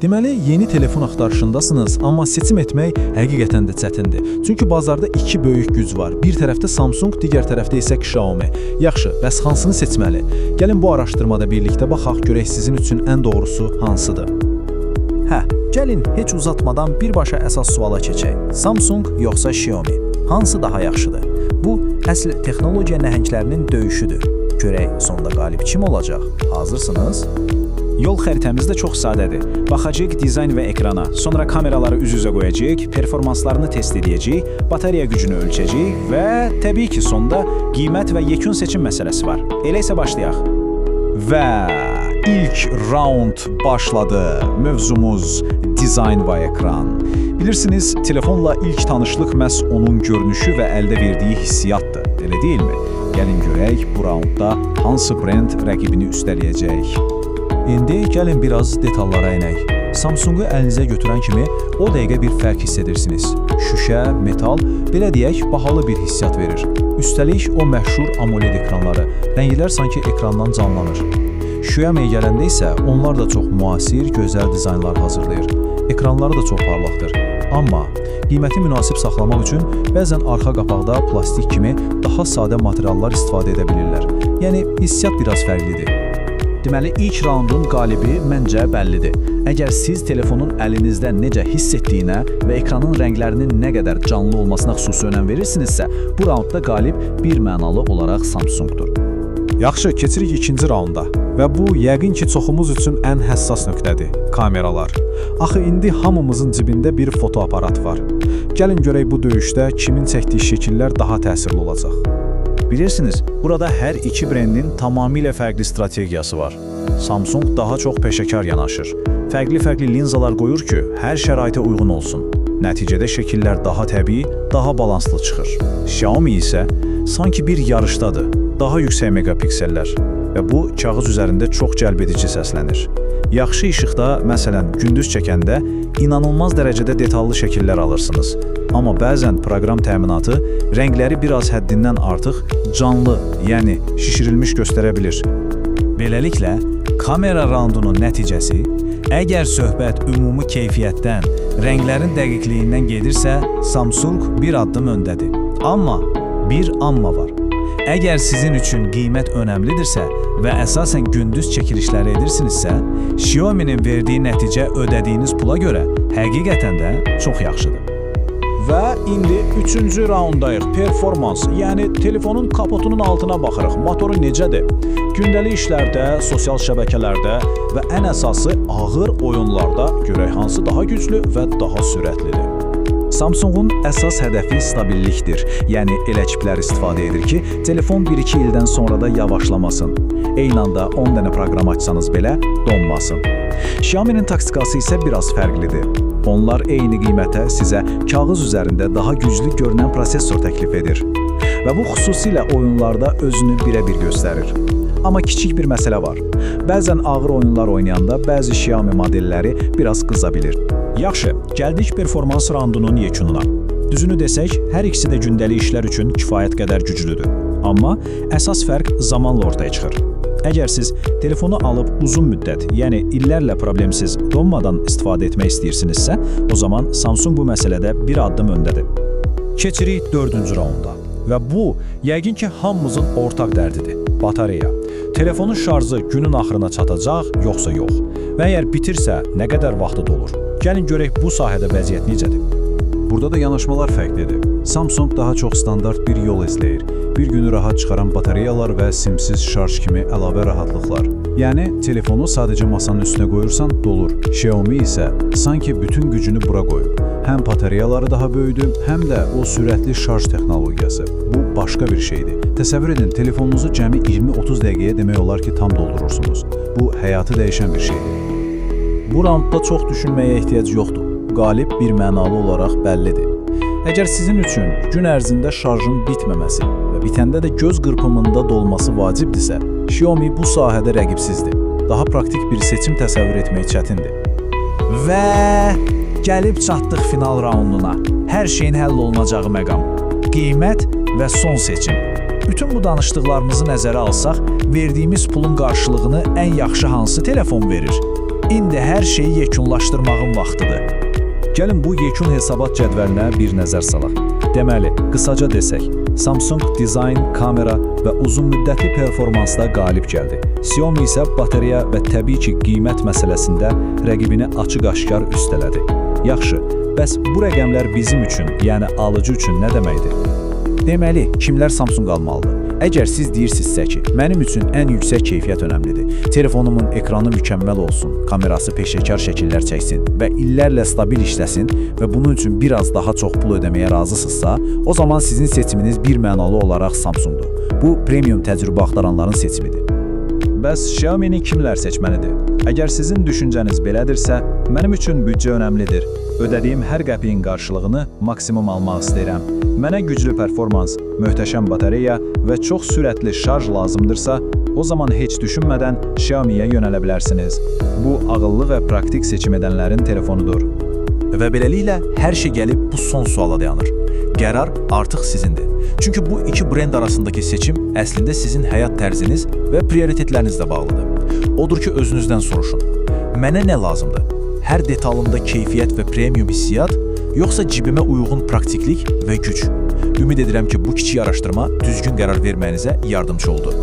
Deməli, yeni telefon axtarışındasınız, amma seçim etmək həqiqətən də çətindir. Çünki bazarda iki böyük güc var. Bir tərəfdə Samsung, digər tərəfdə isə Xiaomi. Yaxşı, bəs hansını seçməli? Gəlin bu araşdırmada birlikdə baxaq, görək sizin üçün ən doğrusu hansıdır. Hə, gəlin heç uzatmadan birbaşa əsas suala keçək. Samsung yoxsa Xiaomi? Hansı daha yaxşıdır? Bu, əsl texnologiya nəhənglərinin döyüşüdür. Görək sonda qalib kim olacaq? Hazırsınız? Yol xəritəmiz də çox sadədir. Baxacağıq dizayn və ekrana, sonra kameraları üz-üzə qoyacağıq, performanslarını test edəcəyik, batareya gücünü ölçəcəyik və təbii ki, sonda qiymət və yekun seçim məsələsi var. Elə isə başlayaq. Və ilk round başladı. Mövzumuz dizayn və ekran. Bilirsiniz, telefonla ilk tanışlıq məhz onun görünüşü və əldə verdiyi hissiyatdır. Elə deyilmi? Gəlin görək bu raundda hansı brend rəqibini üstələyəcək. İndi gəlin biraz detallara enək. Samsungu əlinizə götürən kimi o dəqiqə bir fərq hiss edirsiniz. Şüşə, metal, belə deyək, bahalı bir hissiyat verir. Üstəlik o məşhur AMOLED ekranları, rənglər sanki ekrandan canlanır. Xiaomi-yə gələndə isə onlar da çox müasir, gözəl dizaynlar hazırlayır. Ekranları da çox parlaqdır. Amma qiyməti münasib saxlamaq üçün bəzən arxa qapaqda plastik kimi daha sadə materiallar istifadə edə bilirlər. Yəni hissiyat biraz fərqlidir. Deməli, ilk raundun qalibi məncə bəllidir. Əgər siz telefonun əlinizdə necə hiss etdiyinə və ekranın rənglərinin nə qədər canlı olmasına xüsusi önəm verirsinizsə, bu raundda qalib bir mənalı olaraq Samsungdur. Yaxşı, keçirik ikinci raunda. Və bu yəqin ki, çoxumuz üçün ən həssas nöqtədir – kameralar. Axı indi hamımızın cibində bir fotoaparat var. Gəlin görək bu döyüşdə kimin çəkdiyi şəkillər daha təsirli olacaq. Bilirsiniz, burada hər iki brendin tamamilə fərqli strategiyası var. Samsung daha çox peşəkar yanaşır. Fərqli-fərqli linzalar qoyur ki, hər şəraitə uyğun olsun. Nəticədə şəkillər daha təbii, daha balanslı çıxır. Xiaomi isə sanki bir yarışdadır. Daha yüksək megapiksellər və bu kağız üzərində çox cəlbedici səslənir. Yaxşı işıqda, məsələn, gündüz çəkəndə inanılmaz dərəcədə detallı şəkillər alırsınız. Amma bəzən proqram təminatı rəngləri biraz həddindən artıq canlı, yəni şişirilmiş göstərə bilir. Beləliklə, kamera raundunun nəticəsi, əgər söhbət ümumi keyfiyyətdən, rənglərin dəqiqliyindən gedirsə, Samsung bir addım öndədir. Amma bir amma var. Əgər sizin üçün qiymət önəmlidirsə və əsasən gündüz çəkilişləri edirsinizsə, Xiaomi-nin verdiyi nəticə ödədiyiniz pula görə həqiqətən də çox yaxşıdır. Və indi üçüncü raunddayıq. Performans, yəni telefonun kapotunun altına baxırıq. Motoru necədir? Gündəlik işlərdə, sosial şəbəkələrdə və ən əsası ağır oyunlarda görək hansı daha güclü və daha sürətlidir. Samsungun əsas hədəfi stabillikdir. Yəni elə çiplər istifadə edir ki, telefon 1-2 ildən sonra da yavaşlamasın. Eyni anda 10 dənə proqram açsanız belə donmasın. Xiaomi-nin taktikası isə biraz fərqlidir. Onlar eyni qiymətə sizə kağız üzərində daha güclü görünən prosesor təklif edir. Və bu xüsusilə oyunlarda özünü birə-bir göstərir. Amma kiçik bir məsələ var. Bəzən ağır oyunlar oynayanda bəzi Xiaomi modelləri biraz qıza bilir. Yaxşı, gəldik performans raundunun yekununa. Düzünü desək, hər ikisi də gündəlik işlər üçün kifayət qədər güclüdür. Amma əsas fərq zamanla ortaya çıxır. Əgər siz telefonu alıb uzun müddət, yəni illərlə problemsiz, donmadan istifadə etmək istəyirsinizsə, o zaman Samsung bu məsələdə bir addım öndədir. Keçirik dördüncü raunda. Və bu, yəqin ki, hamımızın ortaq dərdidir – batareya. Telefonun şarjı günün axırına çatacaq, yoxsa yox? Və əgər bitirsə, nə qədər vaxtı dolur? Gəlin görək bu sahədə vəziyyət necədir? Burada da yanaşmalar fərqlidir. Samsung daha çox standart bir yol izləyir. Bir günü rahat çıxaran batareyalar və simsiz şarj kimi əlavə rahatlıqlar. Yəni telefonu sadəcə masanın üstünə qoyursan, dolur. Xiaomi isə sanki bütün gücünü bura qoyub. Həm batareyaları daha böyüdü, həm də o sürətli şarj texnologiyası. Bu başqa bir şeydir. Təsəvvür edin, telefonunuzu cəmi 20-30 dəqiqəyə demək olar ki, tam doldurursunuz. Bu həyatı dəyişən bir şeydir. Bu raundda çox düşünməyə ehtiyac yoxdur. Qalib bir mənalı olaraq bəllidir. Əgər sizin üçün gün ərzində şarjın bitməməsi və bitəndə də göz qırpımında dolması vacibdirsə, Xiaomi bu sahədə rəqibsizdir. Daha praktik bir seçim təsəvvür etmək çətindir. Və gəlib çatdıq final raunduna. Hər şeyin həll olunacağı məqam. Qiymət və son seçim. Bütün bu danışdıqlarımızı nəzərə alsaq, verdiyimiz pulun qarşılığını ən yaxşı hansı telefon verir? İndi hər şeyi yekunlaşdırmağın vaxtıdır. Gəlin bu yekun hesabat cədvəlinə bir nəzər salaq. Deməli, qısaca desək, Samsung dizayn, kamera və uzunmüddətli performansda qalib gəldi. Xiaomi isə batareya və təbii ki, qiymət məsələsində rəqibini açıq-aşkar üstələdi. Yaxşı, bəs bu rəqəmlər bizim üçün, yəni alıcı üçün nə deməkdir? Deməli, kimlər Samsung almalıdır? Əgər siz deyirsinizsə ki, mənim üçün ən yüksək keyfiyyət önəmlidir. Telefonumun ekranı mükəmməl olsun, kamerası peşəkar şəkillər çəksin və illərlə stabil işləsin və bunun üçün biraz daha çox pul ödəməyə razısınızsa, o zaman sizin seçiminiz bir mənalı olaraq Samsungdur. Bu premium təcrübə axtaranların seçimidir. Bəs Xiaomi-ni kimlər seçməlidir? Əgər sizin düşüncəniz belədirsə, mənim üçün büdcə önəmlidir. Ödədiyim hər qəpiyin qarşılığını maksimum almaq istəyirəm. Mənə güclü performans, möhtəşəm batareya və çox sürətli şarj lazımdırsa, o zaman heç düşünmədən Xiaomi-yə yönələ bilərsiniz. Bu ağıllı və praktik seçim edənlərin telefonudur. Və beləliklə hər şey gəlib bu son suala dayanır. Qərar artıq sizindir. Çünki bu iki brend arasındakı seçim əslində sizin həyat tərziniz və prioritetlərinizlə bağlıdır. Odur ki, özünüzdən soruşun. Mənə nə lazımdır? Hər detalında keyfiyyət və premium hissiyat, yoxsa cibimə uyğun praktiklik və güc? Ümid edirəm ki, bu kiçik araşdırma düzgün qərar verməyinizə yardımçı oldu.